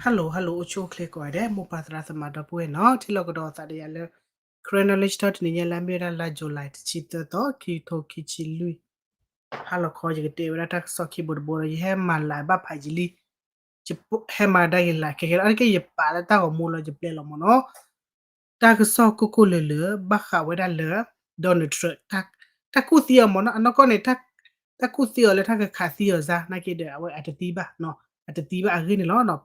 Hello hello အိၣ်ဆူၣ်အိၣ်ချ့ကိးဂၤဒဲး မိၢ်ပၢ်သရၣ်သမါဒီပုၢ်ဝဲၢ်နီၤ ထံၣ်လိာ်ကဒီးသးဒီးယၤလၢ Karen Knowledge Talk တနံၤညါလၢအမ့ၢ်ဝဲဒၣ်လါ July တဆံသၢသီ ခံကထိခံဆံလွံၢ် ဟါလီၤခီ ယကတဲဝဲဒၣ်တၢ်ကစီၣ်ခံဘိတဘိဒီး ယဟဲမၤလၢဘၣ်ဖးယံာ်လံ ယဟဲမၤဒၣ်ယလၢခဲခဲလီၤ အါတက့ၢ်ယပာ်လၢတၢ်ဂီၤမူလီၤ ယပျဲလီၤမ့ၢ်နီၤ တၢ်ကစီၣ်ကိၢ်ကိၢ်လၢၤလၢၤ ဘၣ်ဃးဝဲဒၣ်လၢ Donald Trump တၢ်ကူၣ်သံအီၤမ့ၢ်နီၤ အနီၢ်ကီၢ်န့ၣ် တၢ်ကူၣ်သံအီၤလၢတၢ်ကခးသံအီၤစါ နာ်က့ဒီး အဝဲအတသံဘၣ် အတသံဘၣ်အဂ့ၢ်န့ၣ်လီၤ.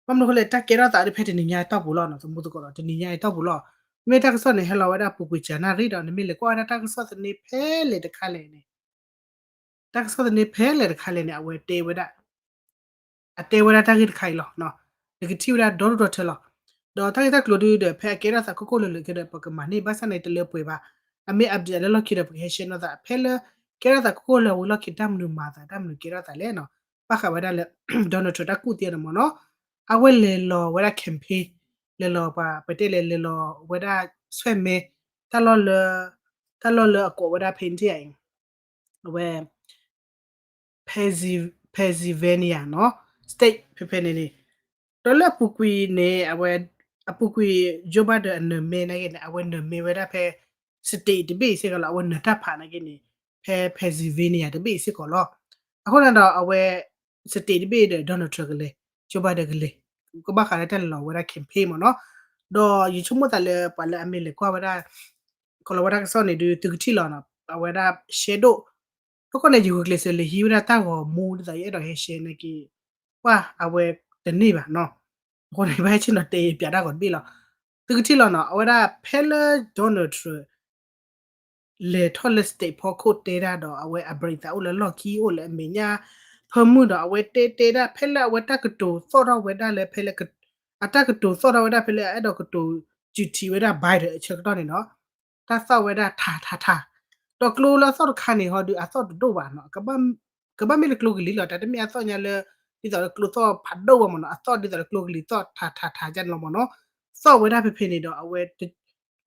ဘၣ်မနုၤအဃိလဲၣ် တၢ်ကဲထီၣ်သးဒ်ဖဲတနံၤညါအတီၢ်ပူၤလီၤ သမူသကိးဒီး တနံၤညါအတီၢ်ပူၤလီၤ. မ့ၢ်တၢ်ကစီၣ်န့ၣ် ဟဲလီၤဝဲဒၣ်အပူၤကွံာ်စှၤနၣ်ရံၣ်ဒီး နမ့ၢ်လဲၤကွၢ်ဝဲဒၣ်တၢ်ကစီၣ်သန့ဖဲလဲၣ်တခါလဲၣ်န့ၣ် တၢ်ကစီၣ်သန့ဖဲလဲၣ်တခါလဲၣ်န့ၣ် အဝဲတဲဝဲဒၣ် အတဲဝဲဒၣ်တၢ်ဂ့ၢ်တခါအံၤလီၤ. နကထံၣ်ဝဲဒၣ်ဒီဒူၣ်ဒီထၢလီၤ. ဒီးတၢ်ဂ့ၢ်တၢ်ကျိၤဒုဒီး ဖဲအကဲထီၣ်သးကိၢ်ကိၢ်လၢၤလၢၤကဒီး ပကမၤန့ၢ်ဘၣ်ဆၣ်န့ၣ် တလၢပှဲၤဘၣ်. အမ့ၢ် update လၢလီၢ်ခံဒီး ပကဟဲ share နီၢ်သး ဖဲလၢ ကဲထီၣ်သးကိၢ်ကိၢ်လၢၤဝံၤလီၢ်ခံ တၢ်မနုၤမၤသး တၢ်မနုၤကဲထီၣ်သးလဲၣ်နီၤ. ဘၣ်ဃးဝဲဒၣ်လၢ Donald Trump တၢ်ကူၣ်သံအီၤန့ၣ်မ့ၢ်နီၤ အဝဲလဲၤလီၤဝဲဒၣ် campaign လဲၤလီၤပှၤ ပတဲလဲၣ် လဲၤလီၤဝဲဒၣ်ဆွဲၣ်မဲ တၢ်လီၢ်လၢ တၢ်လီၢ်လၢအကိးဝဲဒၣ်ဖဲန့ၣ်ထံၣ်အံၤ အဝဲ Pennsylvania နီၤ state ဖဲဖဲန့ၣ်န့ၣ် ဒီးလၢအပူၤကွံာ်န့ၣ် အဝဲ အပူၤကွံာ် Joe Biden အနၢၤမဲနာ်က့န့ၣ် အဝဲနၢၤမဲဝဲဒၣ်ဖဲ state တဘ့ၣ်အံၤစ့ၢ်ကီးလီၤ. အဝဲနၢၤတၢ်ဖးနာ်က့န့ၣ် ဖဲ Pennsylvania တဘ့ၣ်အံၤစ့ၢ်ကီးလီၤ. အဃိန့ၣ်ဒီးအဝဲ state တဘ့ၣ်ဒီး Donald Trump ကလဲၤ Joe Biden ကလဲၤ ကဘၣ်ဃးလၢတၢ်လဲၤလီၤဝဲဒၣ် campaign မ့ၢ်နီၤ. ဒီးယဆိကမိၣ်သးလၢပှၤလၢအမ့ၢ်လဲၤကွၢ်ဝဲဒၣ် ကလီၤဝဲဒၣ်တၢ်ကစီၣ်န့ၣ်ဒုး သုကထံၣ်လီၤနီၤ အဝဲဒၣ် shadow အဃိန့ၣ် ယဂုာ်ကျဲးစၢးလဲၤဟံးဝဲဒၣ်တၢ်ဂီၤမူဒ်သိးယအဲၣ်ဒိးဟဲ share နာ်က့ ပှၤအဝဲတန့ၢ်ဘၣ်နီၤ. အဃိန့ၣ် ဘၣ်ဟဲဆ့ၣ်နီၤတဲယပျးတၢ်ဂီၤတဘ့ၣ်လီၤ. သုကထံၣ်လီၤနီၤ အဝဲဒၣ်ဖဲလၢ Donald Trump လဲၤထီၣ်လၢ state ဖီခိၣ်တဲတၢ်ဒီး အဝဲအ break သးအိၣ်လၢလီၢ်ခံအိၣ်လၢအမဲာ်ညါ ဖၢမုၢ်ဒီး အဝဲတဲတဲဒၣ် ဖဲလၢအဝဲတၢ်ကတိၤသီၣ်ထီၣ်ဝဲဒၣ်လၢဖဲလၢ အတၢ်ကတိၤသီၣ်ထီၣ်ဝဲဒၣ်ဖဲလၢအအဲၣ်ဒိးကတိၤ စုထံး ဝဲဒၣ် Biden အဆၢကတီၢ်န့ၣ်နီၤ တၢ်သီၣ်ဝဲဒၣ်ထးထးထး ဒီးကျိလၢအသီၣ်တခါန့ၣ် ဟီဒုး အသီၣ်တဒိၣ်ဘၣ်နီၤ ကဘၣ်မ့ၢ်လၢကျိကလံၤလီၤ တၢ်တမ့ၢ်အသီၣ်ညါလၢ ဒ်သိးလၢကျိသီၣ်ဖးဒိၣ်ဘၣ်မ့ၢ်နီၤ အသီၣ်ဒ်သိးလၢကျိကလံၤသီၣ်ထးထးထးန့ၣ်လီၤမ့ၢ်နီၤ သီၣ်ဝဲဒၣ်ဖဲဖဲန့ၣ်ဒီး အဝဲ တၢ်သီၣ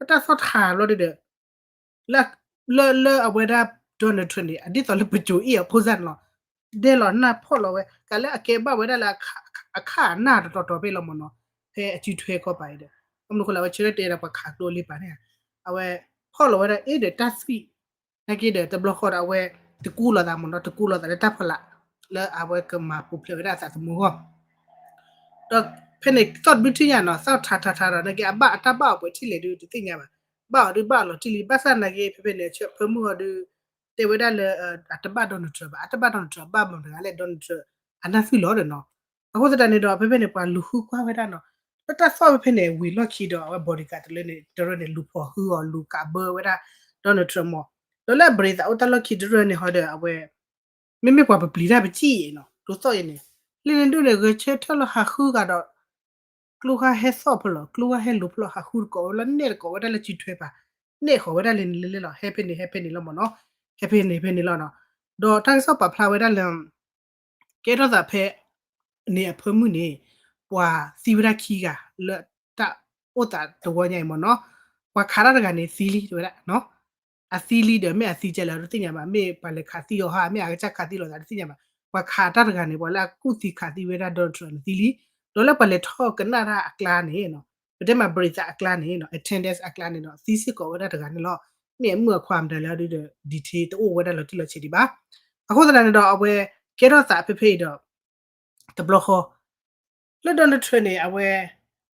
်ထးလီၤဒုးဒီး လၢ လၢအဝဲဒၣ် Donald Trump န့ၣ် အဒ်သိးလၢပစိၤအ့ၣ်အဖိစၢ်န့ၣ်လီၤ ဒဲလီၤနၢ်ဖီၣ်လီၤဝဲ ကးလၢအကဲဘၣ်ဝဲဒၣ်လၢ အခၣ်အနၢ်တတီၤတီၤဖဲလီၤမ့ၢ်နီၤ ဖဲအစုထွဲခီပၤအံၤဒီး ဘၣ်မနုၤဃိလၢအဝဲဆၢထၢၣ်တဲဒီးပှၤခးကျိလံပာ်န့ၣ် အဝဲ ဖီၣ်လီၤဝဲဒၣ်အ့ၣ်ဒီးတၢ်သွံၣ် နာ်က့ဒီးတဘျီဃီဒီးအဝဲ တကူလီၤသးမ့ၢ်နီၤ တကူလီၤသးလၢတၢ်ဖီလာ် လၢအဝဲကမၤပူၤဖျဲးဝဲဒၣ်အသးသမူအဂီၢ် ဒီးဖဲန့ၣ်သီၣ်တဘျုးထံၣ်ညါနီၤ သီၣ်ထးထးထးဒီး နာ်က့အဘၣ်အတၢ်ဘၣ်အီၤပှဲၤထံၣ်လဲၣ်ဒုး တသ့ၣ်ညါဘၣ် ဘၣ်အီၤဒုးဘၣ်အီၤလီၤတံၢ်လံ ဘၣ်ဆၣ်နာ်က့ ဖဲဖဲန့ၣ် ဆၢဖၢမုၢ်အီၤဒုး တဲဝဲဒၣ်လၢ အတဘၣ် Donald Trump ဘၣ် အတဘၣ် Donald Trump ဘၣ်မနုၤတဂၤလဲၣ် Donald Trump အနၢ်သွံၣ်လီၤဒီးနီၤ အဃိသတးန့ၣ်ဒီး ဖဲဖဲန့ၣ် ပှၤလူၤဃုကွၢ်ဝဲဒၣ်နီၤ လၢတၢ်သီၣ်ဖဲဖဲန့ၣ် ဝံၤလီၢ်ခံဒီး အဝဲ bodyguard တလၢန့ၣ် တရၢန့ၣ် လူၤဖီၣ်ဃုအီၤ လူၤကးဘၢဝဲဒၣ် Donald Trump မ့ၢ် ဒီးလၢအ break သးအိၣ်တၢ်လီၢ်ခံတရၢန့ၣ်ဟီဒီး အဝဲ မ့မ့ၢ်ပှၤပပျံၤတၢ်ပစံၣ်အံၤနီၤ ကျိသီၣ်အံၤန့ၣ် လံန့ၣ်ဒုးန့ၣ် ဂဲၤဆၢထၢၣ်လီၤဟးဃုဂၤဒီး ကျိဂၤဟဲသီၣ်ဖဲလီၤ ကျိဂၤဟဲလူၤဖဲလီၤ ဟးဃုတကိးဝဲလၢနဲၣ်တကိးဝဲဒၣ်လၢစုထွဲပၤ နဲၣ်ဃီၤဝဲဒၣ်လံန့ၣ်လံလီၤ ဟဲဖဲန့ၣ် ဟဲဖဲန့ၣ်လီၤမ့ၢ်နီၤ ဟဲဖဲန့ၣ် ဖဲန့ၣ်လီၤနီၤ ဒီးတၢ်ကစီၣ်ပာ်ဖျါဝဲဒၣ်လၢ ကဲထီၣ်သးဖဲ န့ၣ်အဖၢမုၢ်န့ၣ် ပှၤသံဝဲဒၣ်ခံဂၤ လၢတၢ်အိၣ်သးတဝီညါအံၤမ့ၢ်နီၤ ပှၤခးတၢ်တဂၤန့ၣ်သံလံ တဲဝဲဒၣ် အသံလံဒီး မ့ၢ်အသံကဲလဲၣ် တသ့ၣ်ညါဘၣ် မ့ၢ်ပှၤလဲၤခးသံအီၤဟါ မ့ၢ်အကစၢ်ခးသံလိာ်သး တသ့ၣ်ညါဘၣ် ပှၤခးတၢ်တဂၤန့ၣ် ပှၤလၢအကူၣ်သံခးသံဝဲဒၣ် Donald Trump န့ၣ်သံလံ ဒီးလၢပှၤလဲၤထီၣ်ကနၣ်တၢ်အကျါန့ၣ် ပတဲမး break သးအကျါန့ၣ် attendance အကျါန့ၣ်ဒီး သံစ့ၢ်ကီးဝဲဒၣ်တဂၤန့ၣ်လီၤ မ့ၢ်အမုၣ်အခွါမတၤလဲၣ်ဒုးဒီး detail တအိၣ်ဝဲဒၣ်လီၤတံၢ်လီၤဆဲးဒံးဘၣ် အဃိသတးန့ၣ်ဒီး အဝဲကဲထီၣ်သးဖဲဖဲအံၤဒီး တဘျီဃီ လၢ Donald Trump န့ၣ် အဝဲ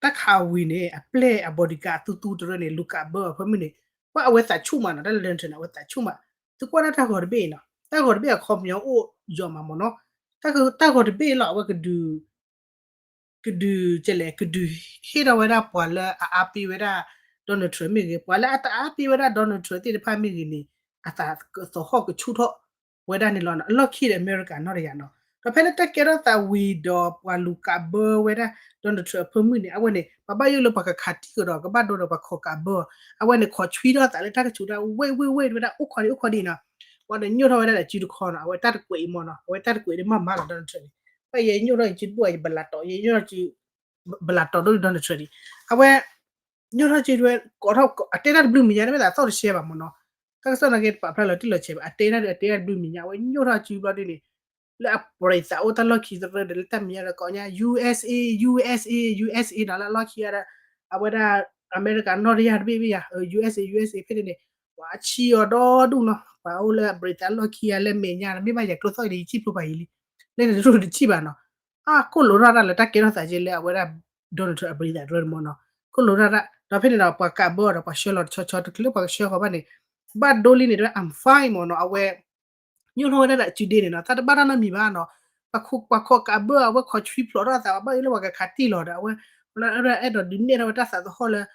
တၢ်ခးဝံၤန့ၣ် အပျဲၢ်အ bodyguard အသူသူတရၢန့ၣ် လူၤကးဘၢအီၤဖၢမုၢ်န့ၣ် ပှၤအဝဲသးဆူၣ်မးနီၤ တၢ်လၢ Donald Trump န့ၣ် အဝဲသးဆူၣ်မး သုကွၢ်ဒၣ်တၢ်ဂီၤတဘ့ၣ်အံၤနီၤ တၢ်ဂီၤတဘ့ၣ်အခီပညီအိၣ်ယီၤမးမ့ၢ်နီၤ တၢ်ဂီၤတဘ့ၣ်လီၤ အဝဲကဒုး ကဒုးကလဲၣ် ကဒုးဟ့ၣ်ထီၣ်ဝဲဒၣ်ပှၤလၢအအါပ့ၤဝဲဒၣ် Donald Trump မ့ၢ်ဂ့ၤ ပှၤလၢအတအါပ့ၤဝဲဒၣ် Donald Trump သ့ၣ်တဖၣ်မ့ၢ်ဂ့ၤန့ၣ် အသးကသီၣ်ဟီၣ်ကဆူၣ်ထီၣ်ဝဲဒၣ်န့ၣ်လီၤ. အလီၢ်ခံဒီး အမဲရကၤနီၢ်တယၤနီၤ ဒီးဖဲလၢတၢ်ကဲထီၣ်သးဝံၤဒီး ပှၤလူၤကးဘၢဝဲဒၣ် Donald Trump အဖၢမုၢ်န့ၣ် အဝဲန့ၣ် ပှၤဘၣ်ယိၣ်လၢပှၤကခးတံၢ်ကဒီး ကဘၣ်ဒိဒီးပှၤခိးကးဘၢအီၤ အဝဲန့ၣ် ခိးဆွံထီၣ်သးလၢတၢ်ကဆူးတၢ် ဝ့ၢ်ဝ့ၢ်ဝ့ၢ် ဝဲဒၣ်အိၣ်ခိးဒံးအိၣ်ခိးဒံးနီၤ ပှၤဒီးညိၣ်ထီၣ်ဝဲဒၣ်ဒီးစုတခီနီၤ အဝဲတၢ်တကွဲးအံၤမ့ၢ်နီၤ အဝဲတၢ်တကွဲးဒံးမးမးလီၤ Donald Trump န့ၣ် ပှၤယဲညိၣ်ထီၣ်ယစုတဘူၣ် ယဘလးတီၤ ယညိၣ်ထီၣ်စု ဘလးတီၤဒိၣ်ဒံး Donald Trump န့ၣ် အဝဲ ညိၣ်ထီၣ်စုဝဲ ကိးထီၣ် အတဲတၢ်တဘျုးမံၤညါ တမ့ၢ်သးသီၣ်တရှဲဘၣ်မ့ၢ်နီၤ တၢ်ကစီၣ်နာ်က့တပာ်ဖျါလီၤတံၢ်လီၤဆဲးဘၣ် အတဲတၢ်ဒီးအတဲတၢ်တဘျုးမံၤညါ အဝဲညိၣ်ထီၣ်စုဘျီဒုန့ၣ် လၢအပြံးသးအိၣ်တၢ်လီၢ်ခံတရၢဒီး လၢတၢ်မဲာ်ညါဒီးကိးညါ USA USA USA နီၤ လၢအလီၢ်ခံအံၤဒီး အဝဲဒၣ် အမဲရကၤနီၣ်တယၢ်တဘ့ၣ်ဘ့ၣ်ယၤ USA USA ဖဲန့ၣ်န့ၣ် ပှၤဆံးအီၤဒီဒူၣ်နီၤ ပှၤအိၣ်လၢအပြံးသးလီၢ်ခံအံၤလၢမဲာ်ညါဒီး မ့ၢ်ဘၣ်ယၤကျိသီၣ်အံၤဒီး ယစံၣ်ဖျိပှၤယံၤလံ လၢန့ၣ်တရူၢ်တစံၣ်ဘၣ်နီၤ အကိၣ်လိၤထီၣ်တၢ်လၢတၢ်ကဲထီၣ်သးက့လၢအဝဲဒၣ် Donald Trump အပြံးသးတရၢန့ၣ်မ့ၢ်နီၤ ကိၣ်လိၤထီၣ်တၢ် ဒီးဖဲန့ၣ်ဒီး ပှၤကးဘၢအီၤဒီးပှၤဆှၢလီၤတဆီဆီ တချုးလၢပှၤကဆှၢဃီၤဘၣ်န့ၣ် ဘၣ်ဒိလံန့ၣ် ဒီး I'm fine မ့ၢ်နီၤ အဝဲ ညိၣ်ထီၣ်ဝဲဒၣ်ဒီးအစုဒ့န့ၣ်နီၤ တၢ်တဘၣ်တၢ်နီတမံၤဘၣ်နီၤ ပှၤခိးကးဘၢအဝဲ ခီဆှံဖျိးထီၣ်သး ဘၣ်အၢလၢပှၤကခးတံၢ်လီၤဒီး အဝဲ အဲၣ်ဒိးဒုးနဲၣ်ထီၣ်ဝဲတၢ်သးသဟီၣ်လၢ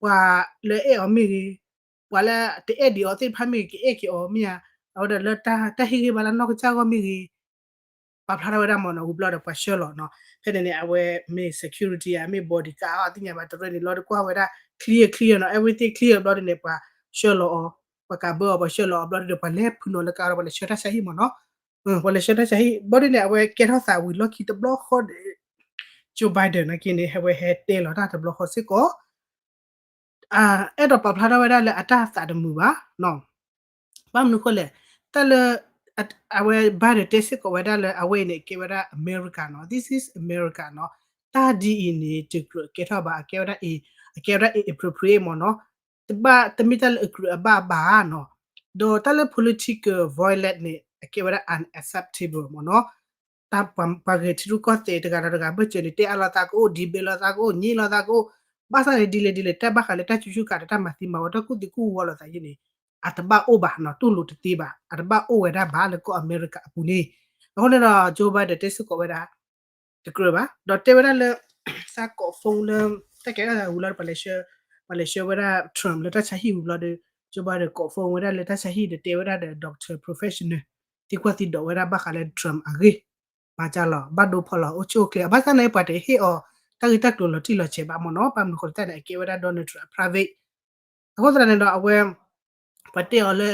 ပှၤလၢအဲၣ်အီၤမ့ၢ်ဂ့ၤ ပှၤလၢတအဲၣ်ဒံးအီၤသ့ၣ်တဖၣ်မ့ၢ်ဂ့ၤ ကအဲၣ်က့ၤအီၤမ့ၢ်ဧါ အဝဲဒၣ်လၢတၢ်ဟ့ၣ်ဂံၢ်ဘါလၢနီၢ်ကစၢ်ဂီၢ်မ့ၢ်ဂ့ၤ ပာ်ဖျါထီၣ်ဝဲဒၣ်မ့ၢ်နီၤ ဝံၤဘျီဒီးပှၤဆှၢလီၤနီၤ ဖဲန့ၣ်န့ၣ် အဝဲမ့ၢ် security ဧါ မ့ၢ် bodyguard အီၤသ့ၣ်ညါဘၣ် တရၢန့ၣ် လီၤတကွၢ်ဝဲဒၣ် clear clear နီၤ everything clear ဘျီဒ်န့ၣ် ပှၤဆှၢလီၤအီၤ ပှၤကးဘၢအီၤ ပှၤဆှၢလီၤအီၤဘျီဒ်န့ၣ် ပှၤလဲၤဖုးနီၤလၢကါဒီး ပှၤလဲၤဆှၢတၢ်ဆါဟံၣ်မ့ၢ်နီၤ ပှၤလဲၤဆှၢတၢ်ဆါဟံၣ် ဘျီဒ်န့ၣ် အဝဲကဲထီၣ်သးဝံၤလီၢ်ခံတဘျီဃီဒီး Joe Biden နာ်က့န့ၣ် အဝဲဟဲတဲလီၤတၢ်တဘျီဃီစ့ၢ်ကီး အဲၣ်ဒိးပာ်ဖျါထီၣ်ဝဲဒၣ်လၢအတၢ်သးတမုာ်ဘၣ်နီၤ ဘၣ်မနုၤဃိလဲၣ် တၢ်လၢ အဝဲ Biden တဲစ့ၢ်ကီးဝဲဒၣ်လၢအဝဲအံၤန့ၣ် ကဲဝဲဒၣ် America နီၤ this is America နီၤ တၢ်ဒ်အံၤန့ၣ် တကြၢးကဲထီၣ်ဘၣ် အကဲဝဲဒၣ် အကဲဝဲဒၣ် inappropriate မ့ၢ်နီၤ တဘၣ်တမ့ၢ်တၢ်လၢအကြၢးအဘၣ်ဘၣ်နီၤ ဒီးတၢ်လၢ political violence န့ၣ် အကဲဝဲဒၣ် unacceptable မ့ၢ်နီၤ တၢ်ပှၤဂဲၤထံရူၢ်ကီၢ်သဲးတဂၤဒီးတဂၤဘၢၣ်စၢၤန့ၣ် တဲအါလိာ်သးကအိၣ် debate လိာ်သးကအိၣ် ငြိလိာ်သးကအိၣ် ဘၣ်ဆၣ်န့ၣ် ဒ်လဲၣ်ဒ်လဲၣ် တၢ်ဘၣ်ဃးလၢတၢ်ကူၣ်ဆူၣ်ကးဒီးတၢ်မၤသံမၤဝီ တၢ်ကူၣ်သံကူၣ်ဝီလိာ်သးယဲန့ၣ် အတဘၣ်အိၣ်ဘၣ်နီၤ တူၢ်လိာ်တသ့ဘၣ် အတဘၣ်အိၣ်ဝဲဒၣ်ဘၣ်လၢကီၢ်အမဲရကၤအပူၤန့ၣ် အဃိန့ၣ်ဒီး Joe Biden တဲစ့ၢ်ကီးဝဲဒၣ် တကြၢးဘၣ် ဒီးတဲဝဲဒၣ်လၢ သးကိး phone လၢ တၢ်ကဲထီၣ်သးဝံၤလီၤ ပှၤလဲၤဆှၢဝဲဒၣ် Trump လၢတၢ်ဆါဟံၣ်ဝံၤဘျီဒီး Joe Biden ကိး phone ဝဲဒၣ်လၢတၢ်ဆါဟံၣ်ဒီးတဲဝဲဒၣ်ဒီး doctor professional သံကွၢ်သံဒိးဝဲဒၣ်ဘၣ်ဃးလၢ Trump အဂ့ၢ် မၤကၢ်လီၤ ဘၣ်ဒိဖီလီၤ အိၣ်ဆူၣ်အိၣ်ချ့ ဘၣ်ဆၣ်န့ၣ် ပှၤတဟ့ၣ်အီၤ တၢ်ဂ့ၢ်တၢ်ကျိၤလီၤတံၢ်လီၤဆဲးဘၣ်မ့ၢ်နီၤ ဘၣ်မနုၤဃိလၢတၢ်န့ၣ် အကဲဝဲဒၣ် Donald Trump အ private အဃိသတးန့ၣ်ဒီး အဝဲ ပှၤတဲအီၤလၢ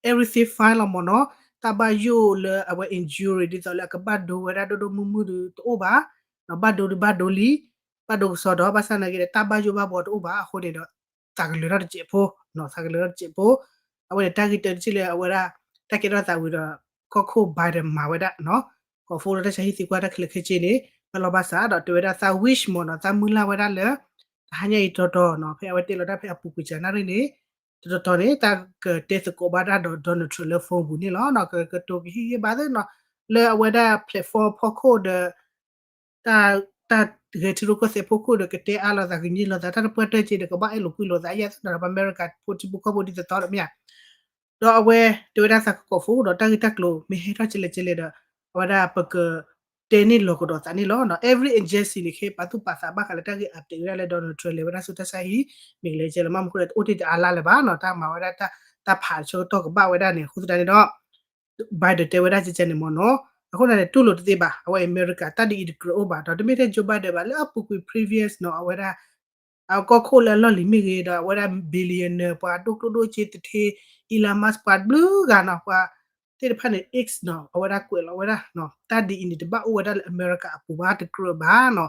everything fine လီၤမ့ၢ်နီၤ တၢ်ဘၣ်ယိၣ်လၢအဝဲ injury ဒ်သိးလၢအကဘၣ်ဒိဝဲဒၣ်ဒိၣ်ဒိၣ်မုၢ်မုၢ်ဒီးတအိၣ်ဘၣ်, ဒီးဘၣ်ဒိဒီးဘၣ်ဒိလံ, ဘၣ်ဒိကစီဒီး ဘၣ်ဆၣ်နာ်က့ဒီး တၢ်ဘၣ်ယိၣ်ဘၣ်ဘှီတအိၣ်ဘၣ်အဃိန့ၣ်ဒီး သးကလၢၤထီၣ်တစဲးဖိ, သးကလၢၤထီၣ်တစဲးဖိ, အဝဲန့ၣ်တၢ်ဂ့ၢ်တၢ်စံးလၢအဝဲဒၣ် တၢ်ကဲထီၣ်သးဝံၤဒီး ကီၢ်ခိၣ် Biden မၤဝဲဒၣ် ကိး phone လၢတၢ်ဆါဟံၣ်သံကွၢ်တၢ်ခဲလၢာ်ခဲဆ့န့ၣ် ဘၣ်လီၤဘၣ်စး ဒီးတဲဝဲဒၣ်သး wish မ့ၢ်နီၤ သးမုၢ်လၢ်ဝဲဒၣ်လၢ တဟါညါအံၤတီတီနီၤ ဖဲအဝဲတဲလီၤတၢ်ဖဲအပူၤကွံာ်စှၤနၣ်ရံၣ်န့ၣ် တတီၤတီၤန့ၣ် တၢ်ကတဲသကိးဘၣ်တၢ်ဒီး Donald Trump လၢ phone ပူၤန့ၣ်လီၤ. ကကတိၤကဟ့ၣ်ဂံၢ်ဘါသ့နီၤ လၢအဝဲဒၣ် platform ဖီခိၣ်ဒီး တၢ်ဂဲၤထံရူၢ်ကီၢ်သဲးဖီခိၣ်ဒီး ကတဲအါလိာ်သး ကငြိလိာ်သး တၢ်တပှၢ်တၢၢ်က့ဒီး ကဘၣ်အဲၣ်လိာ်ကွံလိာ်သး ယသးဒီးပှၤအမဲရကၤဖိထံဖိကီၢ်ဖိဒ်သိးသိးလီၤမ့ၢ်ဧါ. ဒီးအဝဲတဲဝဲဒၣ်သးကကိး phone ဒီးတၢ်ဂ့ၢ်တၢ်ကျိၤမ့ၢ်ဟဲထီၣ်ကလဲၣ်ကလဲၣ်ဒီး အဝဲဒၣ်ပကတဲန့ၢ်လီၤကဒီးသးန့ၣ်လီၤ. Every agency န့ၣ် ခဲပာ်သူၣ်ပာ်သးဘၣ်ဃးလၢတၢ်ဂ့ၢ် update ဝဲဒၣ်လၢ Donald Trump လဲၤဝဲဒၣ်ဆူတၢ်ဆါဟံၣ် မ့ၢ်ကလဲၤကဲလၢမ့ၢ်မနုၤဃိလဲၣ် တအိၣ်တ့ၢ်တအါလါလၢၤဘၣ်နီၤ တၢ်မၤဝဲဒၣ်တၢ်ဖးဆၢကတီၢ်ကဘၣ်ဝဲဒၣ်န့ၣ် အဃိသတးန့ၣ်ဒီး Biden တဲဝဲဒၣ်ကဲကဲန့ၣ်မ့ၢ်နီၤ အဃိန့ၣ် တူၢ်လိာ်တသ့ဘၣ် အဝဲအမဲရကၤ တၢ်ဒ်အံၤတကြၢးအိၣ်ဘၣ် ဒီးတမ့ၢ်ထဲ Joe Biden ဘၣ် လၢအပူၤကွံာ် previous နီၤ အဝဲဒၣ် အကီၢ်ခိၣ်လၢအလီၢ်လံၤမ့ၢ်ဂ့ၤ ဒီးအဝဲဒၣ် billionaire ပှၤဒိၣ်ကျိၣ်ဒိၣ်စ့တထ့ Elon Musk ပှၤဘျုးဂၤနီၤ ပှၤသ့ၣ်တဖၣ်န့ၣ် X နီၤ အဝဲဒၣ်ကွဲးလီၤဝဲဒၣ် တၢ်ဒ်အံၤန့ၣ် တဘၣ်အိၣ်ဝဲဒၣ်လၢအမဲရကၤအပူၤဘၣ် တကြၢးဘၣ်နီၤ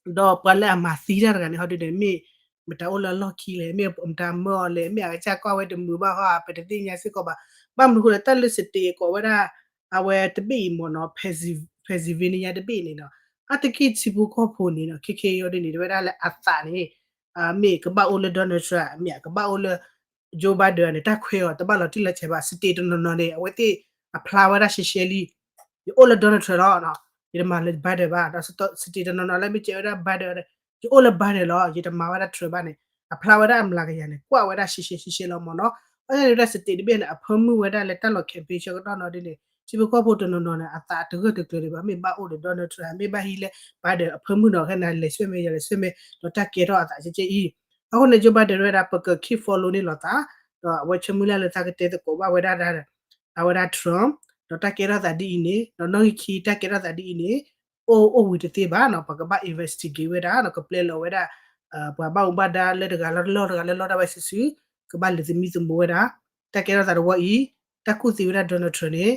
ဒီးပှၤလၢအမၤသံတၢ်တဂၤန့ၣ် ဟီဒုန့ၣ် မ့ၢ်မတၤအိၣ်လၢအလီၢ်ခံလဲၣ် မ့ၢ်မတၤမၢအီၤလဲၣ် မ့ၢ်အကစၢ်ကွၢ်ဝဲတမုာ်ဘၣ်ဟီ ပတသ့ၣ်ညါစ့ၢ်ကီးဘၣ်. ဘၣ်မနုၤဃိလဲၣ် တၢ်လၢ state ကိးဝဲဒၣ် အဝဲတဘ့ၣ်အံၤမ့ၢ်နီၤ Pennsylvania တဘ့ၣ်န့ၣ်နီၤ အါတက့ၢ်ထံဖိကီၢ်ဖိန့ၣ်နီၤ ခဲခဲအံၤဒ်န့ၣ် တဲဝဲဒၣ်လၢအသးန့ၣ် မ့ၢ်ကဘၣ်အိၣ်လၢ Donald Trump မ့ၢ်ကဘၣ်အိၣ်လၢ Joe Biden န့ၣ် တၢ်ခွဲးအီၤတဘၣ်လီၤတံၢ်လီၤဆဲးဘၣ် state တနီၤနီၤန့ၣ် အဝဲသ့ၣ်အဖျါဝဲဒၣ်ရှဲရှဲလံ ယအိၣ်လၢ Donald Trump လီၤ ယတမၤလၢ Biden ဘၣ် ဒီး state တနီၤနီၤလၢမ့ၢ်ကဲဝဲဒၣ် Biden ယအိၣ်လၢ Biden လီၤ ယတမၤဝဲဒၣ် Trump ဘၣ်န့ၣ် အဖျါဝဲဒၣ်အမျးကယၤန့ၣ် ကွၢ်ဝဲဒၣ်ရှဲရှဲရှဲရှဲလီၤမ့ၢ်နီၤ ဘၣ်ဆၣ်န့ၣ်ဝဲဒၣ် state တဘ့ၣ်န့ၣ် အဖၢမုၢ်ဝဲဒၣ်လၢတၢ်လီၤ campaign ဆၢကတီၢ်နီၤဒ်န့ၣ် ထံဖိကီၢ်ဖိတနီၤနီၤန့ၣ် အသးတဂၢၢ်တကျၢၤဒံးဘၣ် မ့ၢ်ဘၣ်အိၣ်ဒီး Donald Trump မ့ၢ်ဘၣ်ဟံးလၢ Biden အဖၢမုၢ်နီၤ ခဲန့ၣ်လဲၤဆွဲမဲာ်ယၤလဲၤဆွဲမဲာ် ဒီးတၢ်ကဲထီၣ်အသးကဲကဲအံၤ အဃိန့ၣ် Joe Biden ဝဲဒၣ် ပက keep follow န့ၢ်လီၤသး ဒီးအဝဲဆၢမုၢ်လၢ်လၢသးကတဲသကိးဘၣ်ဝဲဒၣ် အဝဲဒၣ် Trump ဒီးတၢ်ကဲထီၣ်သးဒ်အံၤန့ၣ် ဒီးနီၣ်ဂံၢ်ခံတၢ်ကဲထီၣ်သးဒ်အံၤန့ၣ် အိၣ်အိၣ်ဝံၤတသ့ဘၣ်နီၤ ပကဘၣ် investigate ဝဲဒၣ်နီၤ ကပျဲလီၤဝဲဒၣ် ပှၤဘၣ်မူဘၣ်ဒါလၢတဂၤလီၢ်တလီၢ်တဂၤလၢလီၢ်ဒၣ်ဝဲစုာ်စုာ် ကဘၣ်လဲၤသမံသမိးဝဲဒၣ် တၢ်ကဲထီၣ်သးတဝီအံၤ တၢ်ကူၣ်သံဝဲဒၣ် Donald Trump န့ၣ်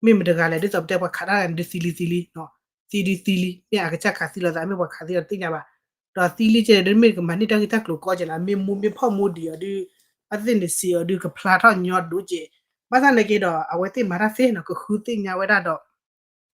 မ့ၢ်မတဂၤလဲၣ် ဒ်သိးပတဲပှၤခးတၢ်ဂၤန့ၣ် ဒုးသံလံသံလံ သံဒုးသံလံ မ့ၢ်အကစၢ်ခးသံလိာ်သး မ့ၢ်ပှၤခးသံလိာ်သ့ၣ်ညါဘၣ် ဒီးသံလံကဲန့ၣ် ဒ်မ့ၢ်ကမၤန့ၢ်တၢ်ဂ့ၢ်တၢ်ကျိၤကီကဲလီၤ မ့ၢ်မူမ့ၢ်ဖီၣ်မူဒံးအီၤဒုး အသ့ၣ်န့ၣ်စံးအီၤဒုး ကဖျါထီၣ်ညီဒိၣ်ကဲ ဘၣ်ဆၣ်နာ်က့ဒီး အဝဲသ့ၣ်မၤတၢ်သ့နီၤ ကဃုသ့ၣ်ညါဝဲဒၣ်ဒီး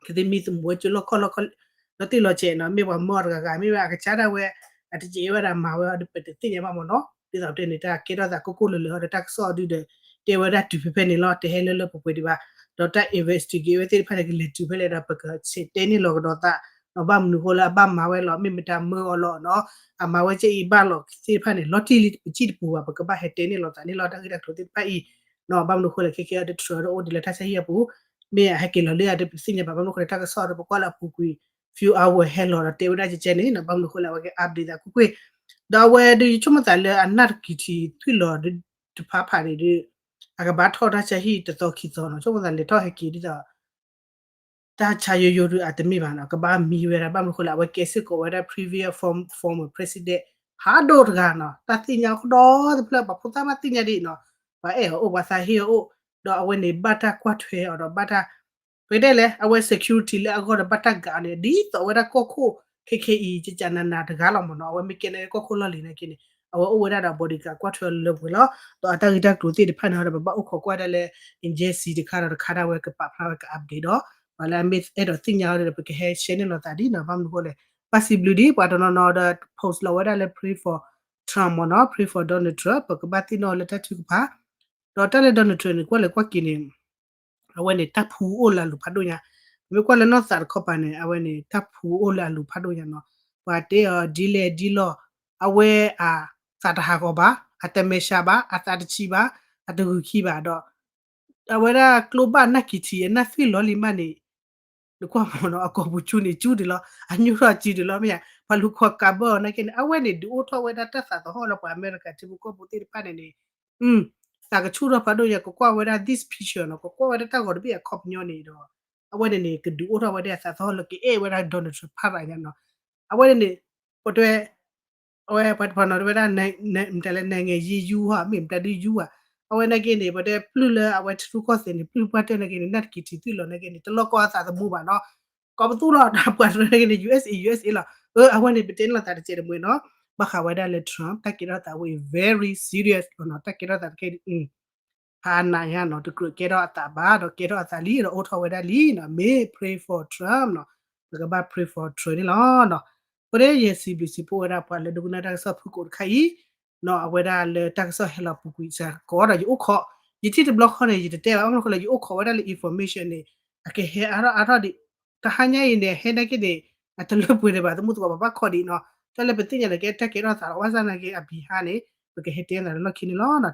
ကသ့မံသမူဝဲကၠိလီၢ်ခီၣ်လီၢ်ခီၣ် လီၤတံၢ်လီၤဆဲးနီၤ မ့ၢ်ပှၤမၢအီၤတဂၤဂၤ မ့ၢ်ဝဲအကစၢ်ဒၣ်ဝဲ အတကဲဝဲဒၣ်မၤဝဲအီၤဒီး ပတသ့ၣ်ညါဘၣ်မ့ၢ်နီၤ ဒ်သိးပတဲန့ၣ် တၢ်ကဲထီၣ်သးကိၢ်ကိၢ်လၢၤလၢၤအီၤဒီး တၢ်ကစီၣ်အီၤဒုဒီး တဲဝဲဒၣ်တုၤဖဲဖဲန့ၣ်လီၤ တဟဲလၢလၢပှဲၤပှဲၤဒံးဘၣ် ဒီးတၢ် investigate ဝဲသ့ၣ်တဖၣ်န့ၣ် ကလဲၤတုၤဖဲလဲၣ်ဒီး ပကဆဲးတဲန့ၢ်လီၤကဒီးသး ဘၣ်မနုၤဃိလၢအဘၣ်မၤဝဲလီၤ မ့ၢ်မတၤမၢအီၤလီၤနီၤ အမၤဝဲကဲအံၤဘၣ်လီၤသ့ၣ်တဖၣ်န့ၣ် လီၤတံၢ်လံပစံၣ်တပူၤဘၣ် ပကဘၣ်ဟဲတဲန့ၢ်လီၤသးန့ၣ်လီၤ တၢ်ဂ့ၢ်တၢ်ကျိၤသ့ၣ်တဖၣ်အံၤနီၤ ဘၣ်မနုၤဃိလဲၣ် ခဲကဲအီၤဒီး Trump ဒီးအိၣ်ဒံးလၢတၢ်ဆါဟံၣ်အပူၤ မ့ၢ်အဟဲက့ၤလီၤလၢအဒီးပသ့ၣ်ညါဘၣ် ဘၣ်မနုၤဃိလဲၣ် တၢ်ကစီၣ်ဒီးပကွၢ်လၢအပူၤကွံာ် few hour ဟဲလီၤဒီးတဲဝဲဒၣ်ကဲကဲန့ၣ်နီၤ ဘၣ်မနုၤဃိလဲၣ် အဝဲက update သးကွ့ၢ်ကွ့ၢ် ဒီးအဝဲဒုးယဆိကမိၣ်သးလၢအနၢ်တကံၤထံးသွံၣ်လီၤတဖၣ်ဖးန့ၣ်ဒုး အကဘၣ်ထီၣ်တၢ်ဆါဟံၣ်တသီခံသီနီၤ ဆိကမိၣ်သးလဲၤထီၣ်ဟဲက့ၤဒ်သိး တၢ်ဆါယိယိဒုးအတမ့ၢ်ဘၣ်နီၤ ကဘၣ်မံဝဲဒၣ် ဘၣ်မနုၤဃိလဲၣ် အဝဲကဲစ့ၢ်ကီးဝဲဒၣ် previous form- former president ဖးဒိၣ်တဂၤနီၤ တၢ်သ့ၣ်ညါအီၤကဒီးတဖျၢၣ် ပှၤဖိသၣ်မးသ့ၣ်ညါဒ်အံၤနီၤ ပှၤအဲၣ်အီၤအိၣ်ပှၤသးဟ့အီၤအိၣ် ဒီးအဝဲန့ၣ်ဘၣ်တၢ်ကွၢ်ထွဲအီၤဒီးဘၣ်တၢ် ပကတဲလဲၣ် အဝဲ security လၢအဂီၢ်ဒီးဘၣ်တၢ်ကးအီၤန့ၣ် ဒ်သိးအဝဲဒၣ်ကီၢ်ခိၣ်ခဲခဲအံၤ ကကနနၤတဂၤလီၤမ့ၢ်နီၤ အဝဲမ့ၢ်ကဲန့ၣ်ကီၢ်ခိၣ်လီၢ်လံၤနာ်က့န့ၣ် အဝဲအိၣ်ဝဲဒၣ်ဒီး bodyguard ကွၢ်ထွဲအီၤလၢပှဲၤလီၤ ဒီးအတၢ်ဂ့ၢ်တၢ်ကျိၤသ့ၣ်တဖၣ်န့ၣ်ဒီး ပဘၣ်အိၣ်ခိးကွၢ်ဒၣ်လၢ agency တခါဒီးတခါဒၣ်ဝဲကပာ်ဖျါဝဲက update ဒီး ပှၤလၢအမ့ၢ်အဲၣ်ဒိးသ့ၣ်ညါအီၤဒီး ပကဟဲ share န့ၢ်လိာ်သးဒ်နီၤ ဘၣ်မနုၤဃိလဲၣ် ဘၣ်စံးဘျုးဒ်ပှၤတနီၤနီၤဒီး post လီၤဝဲဒၣ်လၢ pray for Trump မ့ၢ်နီၤ pray for Donald Trump ပကဘၣ်သ့ၣ်နီၣ်လၢတၢ်ထုကဖၣ် ဒီးတၢ်လၢ Donald Trump န့ၣ် ကွၢ်လဲၤကွၢ်က့ၤန့ၣ် အဝဲန့ၣ် တၢ်ဖှူအိၣ်လၢအလိၤဖးဒိၣ်ညါ, ပမ့ၢ်ကွၢ်လၢနီၢ်သးတခီပၤန့ၣ် အဝဲန့ၣ် တၢ်ဖှူအိၣ်လၢအလိၤဖးဒိၣ်ညါနီၤ, ပှၤတဲအီၤဒ်လဲၣ်ဒ်လဲၣ်, အဝဲအသးတဟးဂီၤဘၣ်, အတမဲာ်ဆှးဘၣ်, အသးတဆံးဘၣ်, အတဂုာ်ခံဘၣ်ဒီး အဝဲဒၣ်ကျိဘၣ်နၢ်ကံၤထံးအနၢ်သွံၣ်လီၤလံမးန့ၣ်, နကွၢ်မ့ၢ်နီၤ အကိာ်ပူၤကၠူန့ၣ်ကၠူဒံးလီၤ, အညိၣ်ထီၣ်ကၠူဒံးလီၤ, မ့ၢ်ဧါ, ပှၤလူၤခိးကးဘၢအီၤနာ်က့န့ၣ် အဝဲန့ၣ် ဒုးအိၣ်ထီၣ်ဝဲဒၣ်တၢ်သးသဟီၣ်လၢပှၤအမဲရကၤထံဖိကီၢ်ဖိသ့ၣ်တဖၣ်န့ၣ်န့ၣ် သးကဆူၣ်ထီၣ်ဖးဒိၣ်ညါ ကကွၢ်ဝဲဒၣ် this picture နီၤ, ကကွၢ်ဝဲဒၣ်တၢ်ဂီၤတဘ့ၣ်အခီပညီန့ၣ်ဒီး အဝဲန့ၣ်န့ၣ် ကဒုးအိၣ်ထီၣ်ဝဲဒၣ်အသးသဟီၣ်လၢကအဲၣ်ဝဲဒၣ် Donald Trump ဖးရၤညါနီၤ, အဝဲန့ၣ်န့ၣ် ပတဲ အဝဲပှၤတနီၤတဲဝဲဒၣ် မတၤလဲၣ် နိုင်ငံရေးယူဟီ မ့ၢ်မတၤဒုးယူဧါ, အဝဲနာ်က့န့ၣ် ပတဲပျုၢ်လၢအဝဲထံရူၢ်ကီၢ်သဲးန့ၣ် ပျုၢ်ပှၢ်တၢၢ်နာ်က့န့ၣ် နၢ်တကံၤထံးသွံၣ်လီၤနာ်က့န့ၣ် တလီၢ်ကီအသးသမူဘၣ်နီၤ, ကိးပသူလီၤ ပှၤတနီၤနာ်က့န့ၣ် USA USA လီၤ, အဝဲန့ၣ် ပတဲန့ၣ်လီၤသးတစဲးတမှဲၤနီၤ, ဘၣ်ဃးဝဲဒၣ်လၢ Trump တၢ်ကဲထီၣ်သးဝဲအံၤ very serious လီၤနီၤ, တၢ်ကဲထီၣ်သးတကဲ ဖးနးညါနီၤ, တကြၢးကဲထီၣ်အသးဘၣ် ဒီးကဲထီၣ်အသးလံ ဒီးအိၣ်ထီၣ်ဝဲဒၣ်လံနီၤ, မ့ၢ် pray for Trump နီၤ, ပကဘၣ် pray for Trump န့ၣ်လီၤနီၤ, အဃိန့ၣ် ယစံးဘျုးစံးဖှိၣ်ဝဲဒၣ်ပှၤလၢဒိကနၣ်တၢ်ကစီၣ်ဖုကိးတခါအံၤ, နီၤ, အဝဲဒၣ်လၢတၢ်ကစီၣ်ဟဲလီၤပူၤကွံာ်စ့ၢ်ကီးဒီး ယအိၣ်ခိး, ယထံၣ်တဘျီဃီန့ၣ် ယတတဲဘၣ် ဘၣ်မနုၤဃိလၢယအိၣ်ခိးဝဲဒၣ်လၢ information န့ၣ် အကဟဲအါထီၣ်အါထီၣ်ဒံး, တဟါညါအံၤန့ၣ် ဟဲနာ်က့န့ၣ် အတလၢပှဲၤဒံးဘၣ် သမုၣ်သကိး ပဘၣ်ခိးဒံးနီၤ, တၢ်လၢပသ့ၣ်ညါန့ၣ် ကဲတၢ်ကဲထီၣ်သးလီၤ, ဘၣ်ဆၣ်နာ်က့အဘံဟါန့ၣ် ပကဟဲတဲသးလၢလီၢ်ခံန့ၣ်လီၤနီၤ,